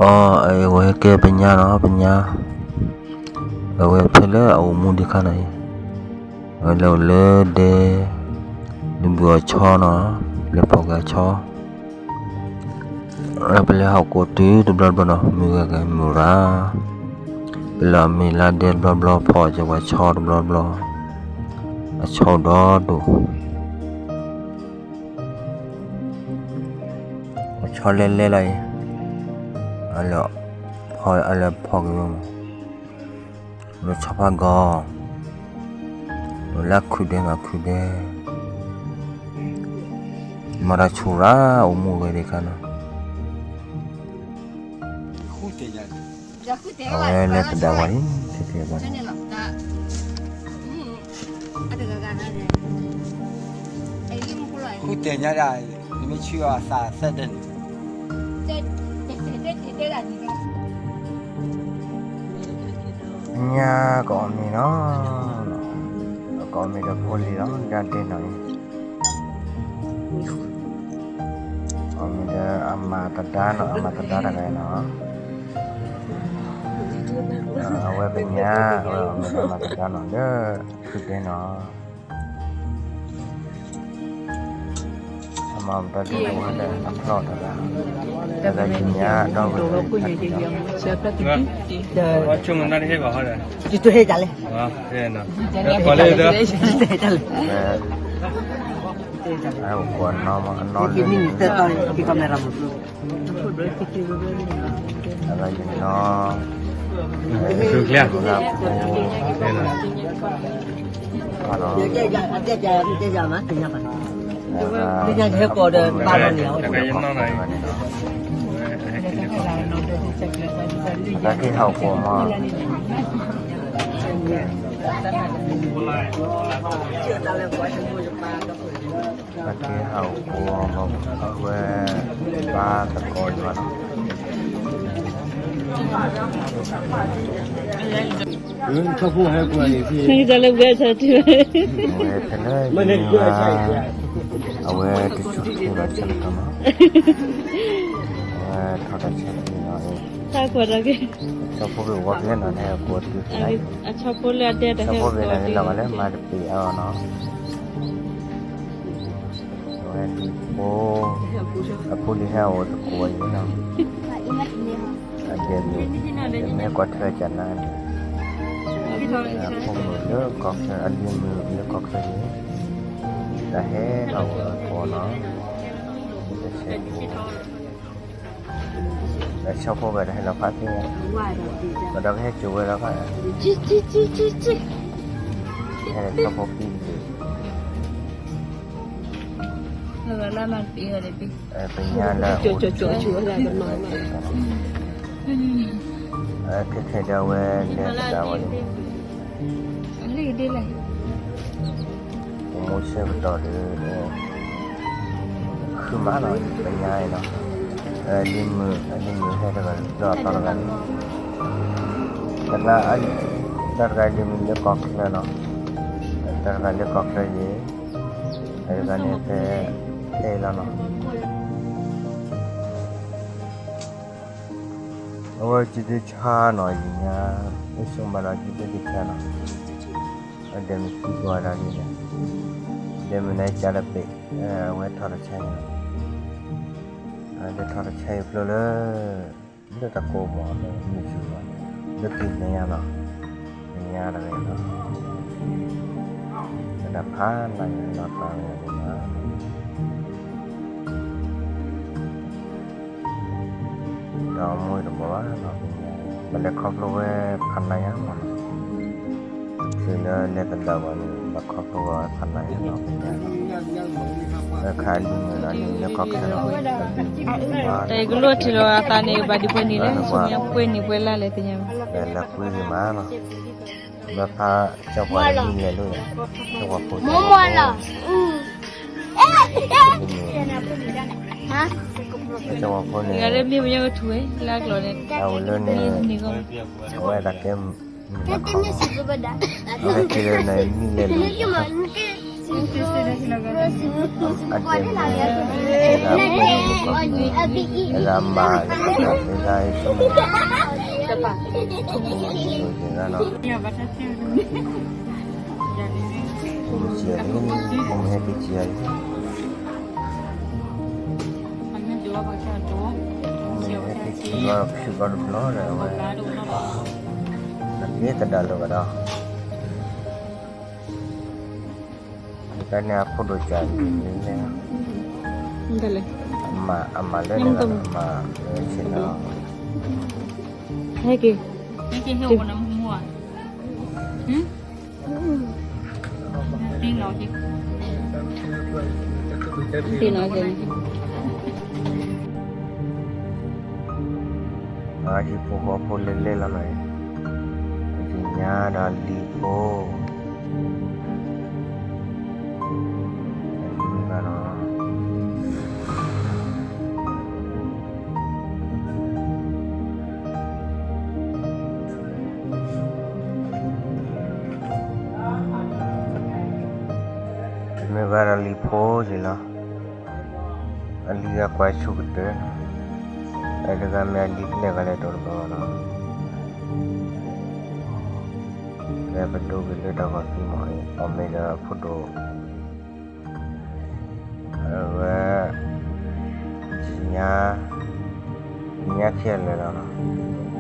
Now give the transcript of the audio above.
အီ အဝဲကဲပညါနီၤ ပညါ, အဝဲဖဲလၢအအိၣ်မူဒံးခါန့ၣ်အံၤ, အဝဲလဲၤအိၣ်လၢဒဲ, လၢဘုအီၤဆီနီၤ, လဲၤဖီၣ်က့ၤအဆီ, ပလဲၤဟီၣ်ကိးတုၤတဘျီဘျီနီၤ မုၢ်ဂၤကမုၢ်ရၤ, ပလဲၤအီၣ်မ့ၤလၢဒဲတဘျီဘျီ ဖီၣ်က့ၤပှၤဆီတဘျီဘျီ, အဆီဒီဒိၣ် အဆီလဲၤလဲၤလီၤအံၤ, အလဲၤဖီၣ်က့ၤဝဲမး, လၢဆီဖါဂီၤ, လၢခုၣ်ဒဲမးခုၣ်ဒဲ, မၤတၢ်ဆူၣ်ရၤ အိၣ်မူဝဲဒံးခါနီၤ, အဝဲလဲၤသဒၣ်ဝဲအံၤ ထဲထဲဘၣ် ဃုတဲာ်ညါဒၣ်, နမ့ၢ်ဆူအသးသၢဒၢးန့ၣ်, ညါကအီၣ်မ့ၤနီၤ, ကအီၣ်မ့ၤဒီးဖိလံၤလီၤ ဒၣ်ဒဲနီၤအံၤ, အီၣ်မ့ၤဒီးအမၤသဒါနီၤ အမၤသဒါတဂၤနီၤ, အဝဲကညါ အဝဲအီၣ်မ့ၤဒီးအမၤသဒါနီၤ လၢခုၣ်ဒဲနီၤ, အမၤတၢ်ဒ်န့ၣ်ဝဲလၢအဖျီၣ်တဂၤ, တဂၤကညါဒီးဝဲလၢ အအိၣ်ကိးအနီၢ်မး အနီၢ်လၢ အဝဲယနီၤ, တၢ်က့ၤဟးအိၣ်ကိးမး တၢ်က့ၤဟးအိၣ်ကိးမး အဝဲဘါသကိးယွၤနီၤ, နကတၢ်လၢဝဲဆၢထံၣ်ဝဲ ဝဲဖဲလၢယမ့ၢ်ဝဲ အဝဲတဆူၣ်ထံၣ်ဘၣ်ဆၢကတီၢ်မး, အဝဲထီၣ်တၢ်ဆၢထံၣ်နီၤ, တၢ်ကွၢ်တၢ်က့ၤ ဆီဖိက့ၤဝီကျဲနီၤ ဟဲအိၣ်ကိးတုၤ အဆီဖိလၢအဒဲတဟဲအိၣ်ကိးတုၤ လီၤဂာ်လၢမၤတပ့ၤအီၤနီၤ, အဝဲဒ်ဖိ အဖိလံၤဟဲအိၣ်သကိးဝဲအံၤနီၤ, အဒဲးမုၣ် မ့ၢ်ဟဲကွၢ်ထွဲကနါန့ၣ်, အဖိမုၣ်လၢကီၢ်ချၢ အဒဲးမုၣ်လၢကီၢ်ချၢန့ၣ်, တၢ်ဟဲထီၣ်အိၣ်သကိးနီၤ, တၢ်ဆဲးဖိ လၢဆီဖိဝဲတဟဲလီၤဖးသ့ၣ်ညါ, ဒီးကဟဲစိာ်ဝဲလီၤဖး, ဟဲလၢဆီဖိပံၤတဘ့ၣ်, ပညါလၢအိၣ် ခဲခဲဒီးအဝဲလဲၤသဒၣ်ဝဲန့ၣ်, အိၣ်မူဆၢကတီၢ်ဒီး ဃုမးနီၤ ပညါအံၤနီၤ, ဒ်မုၣ် ဒ်မုၣ်ဟဲတဂၤလၢအသီတဂၤန့ၣ်, တဂၤ တၢ်တဂၤဒ်မုၣ်လၢကီၢ်ချၢနီၤ, တၢ်တဂၤလၢကီၢ်ချၢယဲ, တၢ်တဂၤန့ၣ်ဖဲ ဖဲလီၤနီၤ အဝဲကၠံတဆါနီၤ ယညါ, အိၣ်ဆိးဘၣ်ဒီးကၠံတဆါနီၤ, အဒဲးမုၣ်သံကွၢ်ဒၣ်လံန့ၣ်, ဒဲးမုၣ်န့ၣ်ကၢ်လၢပ့ၤ, အဝဲထီၣ်တဆါအံၤ, အဝဲထီၣ်တဆါအံၤဖျိလၢ လၢတၢ်ကိးမးလၢမုၢ်ဆူၣ်ဘၣ်, လၢကံၢ်မဲာ်ညါနီၤ, မဲာ်ညါတဂၤနီၤ, လၢတၢ်ဖးနးယံၤနီၤ တၢ်ဝဲဒၣ်န့ၣ်နီၤ, ဒီးမူတဘီဘၣ်နီၤ, ပလဲၤခီဖျိဝဲဖးနးညါမးနီၤ, တုၤလၢလဲၤသဒၣ်ဝဲန့ၣ် ပခီဖျိဝဲဖးနးညါနီၤ, အခါဒ်န့ၣ်လီၤ လၢကီၢ်ချၢနီၤ, တၢ်အံၤကလိၣ်ထံၣ်လီၤအသးန့ၣ် ဘၣ်ဒံးပှဲၤနံၤလဲၣ်, ဆူမဲာ်ညါပှဲၤနံၤပှဲၤလါလဲၣ်သ့ၣ်ညါ, လဲၤလၢကွံဂ့ၤမးနီၤ, ဘၢဖးကၠီပှၤလၢမံလဲၤလိၤ, ကၠီပှၤဖိ, ကၠီပှၤဖိန့ၣ်, တဂၤလၢမ့ၢ်ပညီကထူၣ်ဝဲ လၢအကျိာ်န့ၣ်, အဝဲန့ၣ်, အဝဲဒၣ်ကဲ, အဝဲက့ၤလၢန့ၣ်မံလဲၤလိၤ, အတဲမ့ၢ် အဂၤမၤလၢကဒီး အဂၤဆိကမိၣ် ဆိကမိၣ်က့ၤဂၤနီၤ က့ၤလံ မ့ၢ်ဟဲက့ၤက့ၤလံ မ့ၢ်ဟဲက့ၤက့ၤလီၤ ဆူၣ်ကီတဘျီဒီး အဝဲ အက့ၤကဒါလိာ်ကဒီး တၢ်န့ၣ်အဖိဒိၣ်ကၢ်န့ၣ်လဲၣ်, အမၤလၢန့ၣ် အမၤလၢဆ့ၣ်နီၤ, ဟဲက့ၤ, ဟဲက့ၤဟဲအိၣ်နမူမူဧါ, ဟ့ၣ်လီၤက့ၤ, ဟ့ၣ်လီၤက့ၤ အဟံၣ်ဖိဃီဖိလဲၤလဲၤလီၤနီၤ, ယညါဒီးလံၤဖိ, မ့ၢ်ဘၣ်နီၤ, မ့ၢ်ဘၣ်ဒီးလံၤဖိက့ၤလီၤ. အလံၤဂၤကွၢ်ဆူၣ်ကတၢၢ်, အတဂၤမ့ၢ်အလံၤဖဲလဲၣ်ဂၤလဲၣ်တအိၣ်တဘၣ်ဘၣ်နီၤ, လၢပဒိဂ့ၤလၢတၢ်ဂီၤသံမး, အီၣ်မ့ၢ်ဒီးဖိဒိၣ်, အဝဲ, ညါ, ညါခဲလၢာ်လီၤနီၤ.